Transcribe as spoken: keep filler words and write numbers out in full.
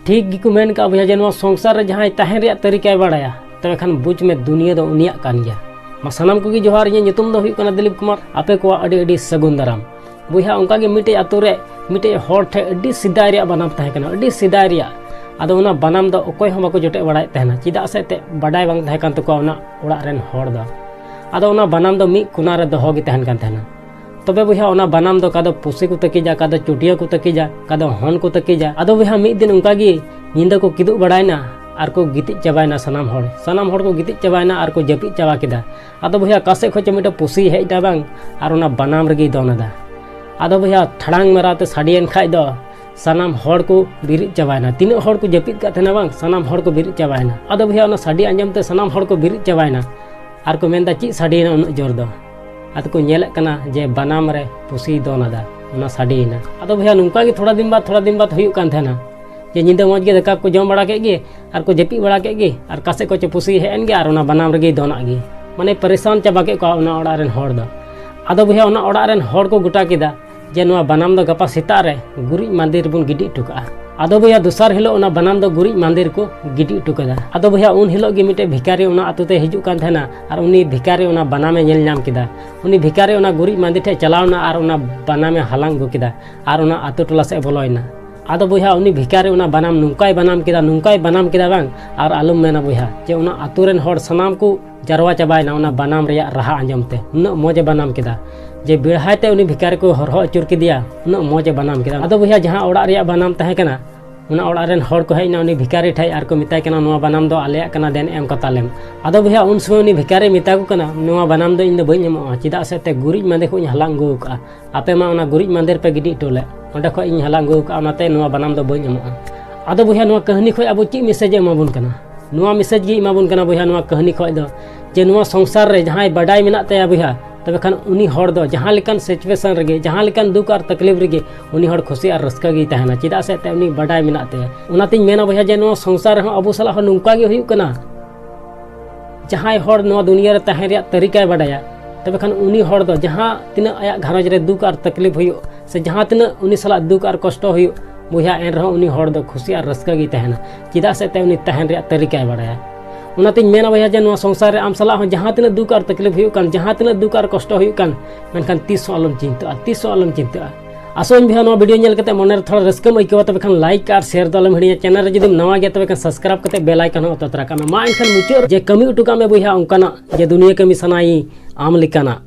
ᱴᱷᱤᱠ ᱜᱮᱠᱚ ᱢᱮᱱ ᱠᱟᱜᱼᱟ ᱵᱚᱭᱦᱟ, ᱡᱮ ᱱᱚᱣᱟ ᱥᱚᱝᱥᱟᱨ ᱨᱮ ᱡᱟᱦᱟᱸᱭ ᱛᱟᱦᱮᱱ ᱨᱮᱭᱟᱜ ᱛᱟᱹᱨᱤᱠᱟᱭ ᱵᱟᱲᱟᱭᱟ, ᱛᱚᱵᱮ ᱠᱷᱟᱱ ᱵᱩᱡᱽ ᱢᱮ, ᱫᱩᱱᱤᱭᱟᱹ ᱫᱚ ᱩᱱᱤᱭᱟᱜ ᱠᱟᱱ ᱜᱮᱭᱟ᱾ ᱢᱟ ᱥᱟᱱᱟᱢ ᱠᱚᱜᱮ ᱡᱚᱦᱟᱨ, ᱤᱧᱟᱹᱜ ᱧᱩᱛᱩᱢ ᱫᱚ ᱦᱩᱭᱩᱜ ᱠᱟᱱᱟ ᱫᱤᱞᱤᱯ ᱠᱩᱢᱟᱨ᱾ ᱟᱯᱮ ᱠᱚᱣᱟᱜ ᱟᱹᱰᱤ ᱟᱹᱰᱤ ᱥᱟᱹᱜᱩᱱ ᱫᱟᱨᱟᱢ᱾ ᱵᱚᱭᱦᱟ, ᱚᱱᱠᱟ ᱜᱮ ᱢᱤᱫᱴᱮᱡ ᱟᱛᱳ ᱨᱮ ᱢᱤᱫᱴᱮᱡ ᱦᱚᱲ ᱴᱷᱮᱡ ᱟᱹᱰᱤ ᱥᱮᱫᱟᱭ ᱨᱮᱭᱟᱜ ᱵᱟᱱᱟᱢ ᱛᱟᱦᱮᱸ ᱠᱟᱱᱟ, ᱟᱹᱰᱤ ᱥᱮᱫᱟᱭ ᱨᱮᱭᱟᱜ᱾ ᱟᱫᱚ ᱚᱱᱟ ᱵᱟᱱᱟᱢ ᱫᱚ ᱚᱠᱚᱭ ᱦᱚᱸ ᱵᱟᱠᱚ ᱡᱚᱴᱮᱫ ᱵᱟᱲᱟᱭᱮᱫ ᱛᱟᱦᱮᱱᱟ, ᱪᱮᱫᱟᱜ ᱥᱮ ᱮᱱᱛᱮᱫ ᱵᱟᱰᱟᱭ ᱵᱟᱝ ᱛᱟᱦᱮᱸ ᱠᱟᱱ ᱛᱟᱠᱚᱣᱟ ᱚᱱᱟ ᱚᱲᱟᱜ ᱨᱮᱱ ᱦᱚᱲ ᱫᱚ᱾ ᱟᱫᱚ ᱚᱱᱟ ᱵᱟᱱᱟᱢ ᱫᱚ ᱢᱤᱫ ᱠᱚᱱᱟ ᱨᱮ ᱫᱚᱦᱚ ᱜᱮ ᱛᱟᱦᱮᱱ ᱠᱟᱱ ᱛᱟᱦᱮᱱᱟ᱾ ᱛᱚᱵᱮ ᱵᱚᱭᱦᱟ, ᱚᱱᱟ ᱵᱟᱱᱟᱢ ᱫᱚ ᱚᱠᱟ ᱫᱚ ᱯᱩᱥᱤ ᱠᱚ ᱛᱟᱹᱠᱤᱡᱟ, ᱚᱠᱟ ᱫᱚ ᱪᱩᱴᱭᱟᱹ ᱠᱚ ᱛᱟᱹᱠᱤᱡᱟ, ᱚᱠᱟ ᱫᱚ ᱦᱚᱱ ᱠᱚ ᱛᱟᱹᱠᱤᱡᱟ᱾ ᱟᱫᱚ ᱵᱚᱭᱦᱟ, ᱢᱤᱫ ᱫᱤᱱ ᱚᱱᱠᱟ ᱜᱮ ᱧᱤᱫᱟᱹ ᱠᱚ ᱠᱤᱫᱩᱵ ᱵᱟᱲᱟᱭᱮᱱᱟ ᱟᱨ ᱠᱚ ᱜᱤᱛᱤᱡ ᱪᱟᱵᱟᱭᱮᱱᱟ ᱥᱟᱱᱟᱢ ᱦᱚᱲ᱾ ᱥᱟᱱᱟᱢ ᱦᱚᱲ ᱠᱚ ᱜᱤᱛᱤᱡ ᱪᱟᱵᱟᱭᱮᱱᱟ ᱟᱨ ᱠᱚ ᱡᱟᱹᱯᱤᱫ ᱪᱟᱵᱟ ᱠᱮᱫᱟ᱾ ᱟᱫᱚ ᱵᱚᱭᱦᱟ, ᱚᱠᱟ ᱥᱮᱫ ᱠᱷᱚᱱ ᱪᱚ ᱢᱤᱫᱴᱮᱱ ᱯᱩᱥᱤ ᱦᱮᱡ ᱮᱱᱟ ᱵᱟᱝ, ᱟᱨ ᱚᱱᱟ ᱵᱟᱱᱟᱢ ᱨᱮᱜᱮᱭ ᱫᱚᱱ ᱮᱫᱟ᱾ ᱟᱫᱚ ᱵᱚᱭᱦᱟ, ᱴᱷᱟᱲᱟᱝ ᱢᱟᱨᱟᱣ ᱛᱮ ᱥᱟᱰᱮᱭᱮᱱ ᱠᱷᱟᱡ ᱫᱚ ᱥᱟᱱᱟᱢ ᱦᱚᱲ ᱠᱚ ᱵᱮᱨᱮᱫ ᱪᱟᱵᱟᱭᱮᱱᱟ᱾ ᱛᱤᱱᱟᱹᱜ ᱦᱚᱲ ᱠᱚ ᱡᱟᱹᱯᱤᱫ ᱠᱟᱜ ᱛᱟᱦᱮᱱᱟ ᱵᱟᱝ, ᱥᱟᱱᱟᱢ ᱦᱚᱲ ᱠᱚ ᱵᱮᱨᱮᱫ ᱪᱟᱵᱟᱭᱮᱱᱟ᱾ ᱟᱫᱚ ᱵᱚᱭᱦᱟ, ᱚᱱᱟ ᱥᱟᱰᱮ ᱟᱸᱡᱚᱢ ᱛᱮ ᱥᱟᱱᱟᱢ ᱦᱚᱲ ᱠᱚ ᱵᱮᱨᱮᱫ ᱪᱟᱵᱟᱭᱮᱱᱟ ᱟᱨ ᱠᱚ ᱢᱮᱱᱫᱟ, "ᱪᱮᱫ ᱥᱟᱰᱮᱭᱮᱱᱟ ᱩᱱᱟᱹᱜ ᱡᱳᱨ ᱫᱚ?" ᱟᱫᱚ ᱠᱚ ᱧᱮᱞᱮᱫ ᱠᱟᱱᱟ ᱡᱮ ᱵᱟᱱᱟᱢ ᱨᱮ ᱯᱩᱥᱤᱭ ᱫᱚᱱ ᱮᱫᱟ, ᱚᱱᱟ ᱥᱟᱰᱮᱭᱮᱱᱟ᱾ ᱟᱫᱚ ᱵᱚᱭᱦᱟ, ᱱᱚᱝᱠᱟ ᱜᱮ ᱛᱷᱚᱲᱟ ᱫᱤᱱ ᱵᱟᱫ, ᱛᱷᱚᱲᱟ ᱫᱤᱱ ᱵᱟᱫ ᱦᱩᱭᱩᱜ ᱠᱟᱱ ᱛᱟᱦᱮᱱᱟ ᱡᱮ ᱧᱤᱫᱟᱹ ᱢᱚᱡᱽ ᱜᱮ ᱫᱟᱠᱟ ᱠᱚ ᱡᱚᱢ ᱵᱟᱲᱟ ᱠᱮᱫ ᱜᱮ ᱟᱨ ᱠᱚ ᱡᱟᱹᱯᱤᱫ ᱵᱟᱲᱟ ᱠᱮᱫ ᱜᱮ, ᱟᱨ ᱚᱠᱟ ᱥᱮᱫ ᱠᱷᱚᱱ ᱪᱚ ᱯᱩᱥᱤᱭ ᱦᱮᱡ ᱮᱱ ᱜᱮ ᱟᱨ ᱚᱱᱟ ᱵᱟᱱᱟᱢ ᱨᱮᱜᱮᱭ ᱫᱚᱱᱟᱜ ᱜᱮ᱾ ᱢᱟᱱᱮ, ᱯᱟᱨᱤᱥᱟᱱ ᱪᱟᱵᱟ ᱠᱮᱫ ᱠᱚᱣᱟ ᱚᱱᱟ ᱚᱲᱟᱜ ᱨᱮᱱ ᱦᱚᱲ ᱫᱚ᱾ ᱟᱫᱚ ᱵᱚᱭᱦᱟ, ᱚᱱᱟ ᱚᱲᱟᱜ ᱨᱮᱱ ᱦᱚᱲ ᱠᱚ ᱜᱚᱴᱟ ᱠᱮᱫᱟ ᱡᱮ ᱱᱚᱣᱟ ᱵᱟᱱᱟᱢ ᱫᱚ ᱜᱟᱯᱟ ᱥᱮᱛᱟᱜ ᱨᱮ ᱜᱩᱨᱤᱡ ᱢᱟᱸᱫᱮ ᱨᱮᱵᱚᱱ ᱜᱤᱰᱤ ᱦᱚᱴᱚ ᱠᱟᱜᱼᱟ᱾ ᱟᱫᱚ ᱵᱚᱭᱦᱟ, ᱫᱚᱥᱟᱨ ᱦᱤᱞᱳᱜ ᱚᱱᱟ ᱵᱟᱱᱟᱢ ᱫᱚ ᱜᱩᱨᱤᱡ ᱢᱟᱸᱫᱮ ᱨᱮᱠᱚ ᱜᱤᱰᱤ ᱦᱚᱴᱚ ᱠᱟᱫᱟ᱾ ᱟᱫᱚ ᱵᱚᱭᱦᱟ, ᱩᱱ ᱦᱤᱞᱳᱜ ᱜᱮ ᱢᱤᱫᱴᱮᱡ ᱵᱷᱤᱠᱟᱨᱤ ᱚᱱᱟ ᱟᱛᱳ ᱛᱮ ᱦᱤᱡᱩᱜ ᱠᱟᱱ ᱛᱟᱦᱮᱱᱟ ᱟᱨ ᱩᱱᱤ ᱵᱷᱤᱠᱟᱨᱤ ᱚᱱᱟ ᱵᱟᱱᱟᱢᱮ ᱧᱮᱞ ᱧᱟᱢ ᱠᱮᱫᱟ᱾ ᱩᱱᱤ ᱵᱷᱤᱠᱟᱨᱤ ᱚᱱᱟ ᱜᱩᱨᱤᱡ ᱢᱟᱸᱫᱮ ᱴᱷᱮᱡ ᱪᱟᱞᱟᱣ ᱮᱱᱟ ᱟᱨ ᱚᱱᱟ ᱵᱟᱱᱟᱢᱮ ᱦᱟᱞᱟᱝ ᱟᱹᱜᱩ ᱠᱮᱫᱟ ᱟᱨ ᱚᱱᱟ ᱟᱛᱳ ᱴᱚᱞᱟ ᱥᱮᱫ ᱮ ᱵᱚᱞᱚᱭᱮᱱᱟ᱾ ᱟᱫᱚ ᱵᱚᱭᱦᱟ, ᱩᱱᱤ ᱵᱷᱤᱠᱟᱨᱤ ᱚᱱᱟ ᱵᱟᱱᱟᱢ ᱱᱚᱝᱠᱟᱭ ᱵᱟᱱᱟᱢ ᱠᱮᱫᱟ, ᱱᱚᱝᱠᱟᱭ ᱵᱟᱱᱟᱢ ᱠᱮᱫᱟ ᱵᱟᱝ, ᱟᱨ ᱟᱞᱚᱢ ᱢᱮᱱᱟ ᱵᱚᱭᱦᱟ, ᱡᱮ ᱚᱱᱟ ᱟᱛᱳ ᱨᱮᱱ ᱦᱚᱲ ᱥᱟᱱᱟᱢ ᱠᱚ ᱡᱟᱨᱣᱟ ᱪᱟᱵᱟᱭᱮᱱᱟ ᱚᱱᱟ ᱵᱟᱱᱟᱢ ᱨᱮᱭᱟᱜ ᱨᱟᱦᱟ ᱟᱸᱡᱚᱢ ᱛᱮ᱾ ᱩᱱᱟᱹᱜ ᱢᱚᱡᱽ ᱮ ᱵᱟᱱᱟᱢ ᱠᱮᱫᱟ ᱡᱮ ᱵᱮᱲᱦᱟᱭ ᱛᱮ ᱩᱱᱤ ᱵᱷᱤᱠᱟᱨᱤ ᱠᱚ ᱦᱚᱨᱦᱚ ᱟᱹᱪᱩᱨ ᱠᱮᱫᱮᱭᱟ, ᱩᱱᱟᱹᱜ ᱢᱚᱡᱽ ᱮ ᱵᱟᱱᱟᱢ ᱠᱮᱫᱟ᱾ ᱟᱫᱚ ᱵᱚᱭᱦᱟ, ᱡᱟᱦᱟᱸ ᱚᱲᱟᱜ ᱨᱮᱭᱟᱜ ᱵᱟᱱᱟᱢ ᱛᱟᱦᱮᱸ ᱠᱟᱱᱟ, ᱚᱱᱟ ᱚᱲᱟᱜ ᱨᱮᱱ ᱦᱚᱲ ᱠᱚ ᱦᱮᱡ ᱮᱱᱟ ᱩᱱᱤ ᱵᱷᱤᱠᱟᱨᱤ ᱴᱷᱮᱡ ᱟᱨ ᱠᱚ ᱢᱮᱛᱟᱭ ᱠᱟᱱᱟ, "ᱱᱚᱣᱟ ᱵᱟᱱᱟᱢ ᱫᱚ ᱟᱞᱮᱭᱟᱜ ᱠᱟᱱᱟ, ᱫᱮᱱ ᱮᱢ ᱠᱟᱛᱟᱞᱮᱢ᱾" ᱟᱫᱚ ᱵᱚᱭᱦᱟ, ᱩᱱ ᱥᱚᱢᱚᱭ ᱩᱱᱤ ᱵᱷᱤᱠᱟᱨᱤ ᱢᱮᱛᱟ ᱠᱚ ᱠᱟᱱᱟ, "ᱱᱚᱣᱟ ᱵᱟᱱᱟᱢ ᱫᱚ ᱤᱧ ᱫᱚ ᱵᱟᱹᱧ ᱮᱢᱚᱜᱼᱟ, ᱪᱮᱫᱟᱜ ᱥᱮ ᱛᱮ ᱜᱩᱨᱤᱡ ᱢᱟᱸᱫᱮ ᱠᱷᱚᱱ ᱤᱧ ᱦᱟᱞᱟᱝ ᱟᱹᱜᱩ ᱟᱠᱟᱫᱼᱟ, ᱟᱯᱮ ᱢᱟ ᱚᱱᱟ ᱜᱩᱨᱤᱡ ᱢᱟᱸᱫᱮ ᱨᱮᱯᱮ ᱜᱤᱰᱤ ᱦᱚᱴᱚ ᱞᱮᱫ, ᱚᱸᱰᱮ ᱠᱷᱚᱱ ᱤᱧ ᱦᱟᱞᱟᱝ ᱟᱹᱜᱩ ᱟᱠᱟᱫᱼᱟ, ᱚᱱᱟᱛᱮ ᱱᱚᱣᱟ ᱵᱟᱱᱟᱢ ᱫᱚ ᱵᱟᱹᱧ ᱮᱢᱚᱜᱼᱟ᱾" ᱟᱫᱚ ᱵᱚᱭᱦᱟ, ᱱᱚᱣᱟ ᱠᱟᱹᱦᱱᱤ ᱠᱷᱚᱱ ᱟᱵᱚ ᱪᱮᱫ ᱢᱮᱥᱮᱡᱽ ᱮ ᱮᱢᱟ ᱵᱚᱱ ᱠᱟᱱᱟ? ᱱᱚᱣᱟ ᱢᱮᱥᱮᱡᱽ ᱜᱮ ᱮᱢᱟ ᱵᱚᱱ ᱠᱟᱱᱟ ᱵᱚᱭᱦᱟ, ᱱᱚᱣᱟ ᱠᱟᱹᱦᱱᱤ ᱠᱷᱚᱱ ᱫᱚ, ᱡᱮ ᱱᱚᱣᱟ ᱥᱚᱝᱥᱟᱨ ᱨᱮ ᱡᱟᱦᱟᱸᱭ ᱵᱟᱰᱟᱭ ᱢᱮᱱᱟᱜ ᱛᱟᱭᱟ ᱵᱚᱭᱦᱟ, ᱛᱚᱵᱮ ᱠᱷᱟᱱ ᱩᱱᱤ ᱦᱚᱲ ᱫᱚ ᱡᱟᱦᱟᱸ ᱞᱮᱠᱟᱱ situation ᱨᱮᱜᱮ, ᱡᱟᱦᱟᱸ ᱞᱮᱠᱟᱱ ᱫᱩᱠ ᱟᱨ ᱛᱟᱠᱞᱤᱯ ᱨᱮᱜᱮ, ᱩᱱᱤ ᱦᱚᱲ ᱠᱷᱩᱥᱤ ᱟᱨ ᱨᱟᱹᱥᱠᱟᱹ ᱜᱮᱭ ᱛᱟᱦᱮᱱᱟ᱾ ᱪᱮᱫᱟᱜ ᱥᱮ ᱮᱱᱛᱮᱫ ᱩᱱᱤ ᱵᱟᱰᱟᱭ ᱢᱮᱱᱟᱜ ᱛᱟᱭᱟ᱾ ᱚᱱᱟᱛᱤᱧ ᱢᱮᱱᱟ ᱵᱚᱭᱦᱟ, ᱡᱮ ᱱᱚᱣᱟ ᱥᱚᱝᱥᱟᱨ ᱨᱮᱦᱚᱸ ᱟᱵᱚ ᱥᱟᱞᱟᱜ ᱦᱚᱸ ᱱᱚᱝᱠᱟ ᱜᱮ ᱦᱩᱭᱩᱜ ᱠᱟᱱᱟ᱾ ᱡᱟᱦᱟᱸᱭ ᱦᱚᱲ ᱱᱚᱣᱟ ᱫᱩᱱᱤᱭᱟᱹ ᱨᱮ ᱛᱟᱦᱮᱸ ᱨᱮᱭᱟᱜ ᱛᱟᱹᱨᱤᱠᱟᱭ ᱵᱟᱰᱟᱭᱟ, ᱛᱚᱵᱮ ᱠᱷᱟᱱ ᱩᱱᱤ ᱦᱚᱲ ᱫᱚ ᱡᱟᱦᱟᱸ ᱛᱤᱱᱟᱹᱜ ᱟᱭᱟᱜ ᱜᱷᱟᱨᱚᱸᱡᱽ ᱨᱮ ᱫᱩᱠ ᱟᱨ ᱛᱟᱠᱞᱤᱯ ᱦᱩᱭᱩᱜ, ᱥᱮ ᱡᱟᱦᱟᱸ ᱛᱤᱱᱟᱹᱜ ᱩᱱᱤ ᱥᱟᱞᱟᱜ ᱫᱩᱠ ᱟᱨ ᱠᱚᱥᱴᱚ ᱦᱩᱭᱩᱜ, ᱵᱚᱭᱦᱟ, ᱮᱱ ᱨᱮᱦᱚᱸ ᱩᱱᱤ ᱦᱚᱲ ᱫᱚ ᱠᱷᱩᱥᱤ ᱟᱨ ᱨᱟᱹᱥᱠᱟᱹ ᱜᱮᱭ ᱛᱟᱦᱮᱱᱟ᱾ ᱪᱮᱫᱟᱜ ᱥᱮ ᱮᱱᱛᱮ ᱩᱱᱤ ᱛᱟᱦᱮᱱ ᱨᱮᱭᱟᱜ ᱛᱟᱹᱨᱤᱠᱟᱭ ᱵᱟᱲᱟᱭᱟ᱾ ᱚᱱᱟᱛᱤᱧ ᱢᱮᱱᱟ ᱵᱚᱭᱦᱟ ᱡᱮ ᱱᱚᱣᱟ ᱥᱚᱝᱥᱟᱨ ᱨᱮ ᱟᱢ ᱥᱟᱞᱟᱜ ᱦᱚᱸ ᱡᱟᱦᱟᱸ ᱛᱤᱱᱟᱹᱜ ᱫᱩᱠ ᱟᱨ ᱛᱟᱠᱞᱤᱯ ᱦᱩᱭᱩᱜ ᱠᱟᱱ, ᱡᱟᱦᱟᱸ ᱛᱤᱱᱟᱹᱜ ᱫᱩᱠ ᱟᱨ ᱠᱚᱥᱴᱚ ᱦᱩᱭᱩᱜ ᱠᱟᱱ, ᱢᱮᱱᱠᱷᱟᱱ ᱛᱤᱥ ᱦᱚᱸ ᱟᱞᱚᱢ ᱪᱤᱱᱛᱟᱹᱜᱼᱟ, ᱛᱤᱥ ᱦᱚᱸ ᱟᱞᱚᱢ ᱪᱤᱱᱛᱟᱹᱜᱼᱟ᱾ ᱟᱥᱚᱜ ᱟᱹᱧ ᱵᱚᱭᱦᱟ ᱱᱚᱣᱟ video ᱧᱮᱞ ᱠᱟᱛᱮ ᱢᱚᱱᱮ ᱨᱮ ᱛᱷᱚᱲᱟ ᱨᱟᱹᱥᱠᱟᱹᱢ ᱟᱹᱭᱠᱟᱹᱣᱟ, ᱛᱚᱵᱮ ᱠᱷᱟᱱ like ᱟᱨ share ᱫᱚ ᱟᱞᱚᱢ ᱦᱤᱲᱤᱧᱟ᱾ Channel ᱨᱮ ᱡᱩᱫᱤᱢ ᱱᱟᱣᱟ ᱜᱮᱭᱟ ᱛᱚᱵᱮ ᱠᱷᱟᱱ subscribe ᱠᱟᱛᱮ bell icon ᱦᱚᱸ ᱚᱛᱚ ᱛᱚᱨᱟ ᱠᱟᱜ ᱢᱮ᱾ ᱢᱟ ᱮᱱᱠᱷᱟᱱ ᱢᱩᱪᱟᱹᱫ ᱨᱮ ᱡᱮ ᱠᱟᱹᱢᱤ ᱦᱚᱴᱚ ᱠᱟᱜ ᱢᱮ ᱵᱚᱭᱦᱟ ᱚᱱᱠᱟᱱᱟᱜ ᱡᱮ ᱫᱩᱱᱤᱭᱟᱹ ᱠᱟᱹᱢᱤ ᱥᱟᱱᱟᱭᱤᱧ ᱟᱢ ᱞᱮᱠᱟᱱᱟᱜ᱾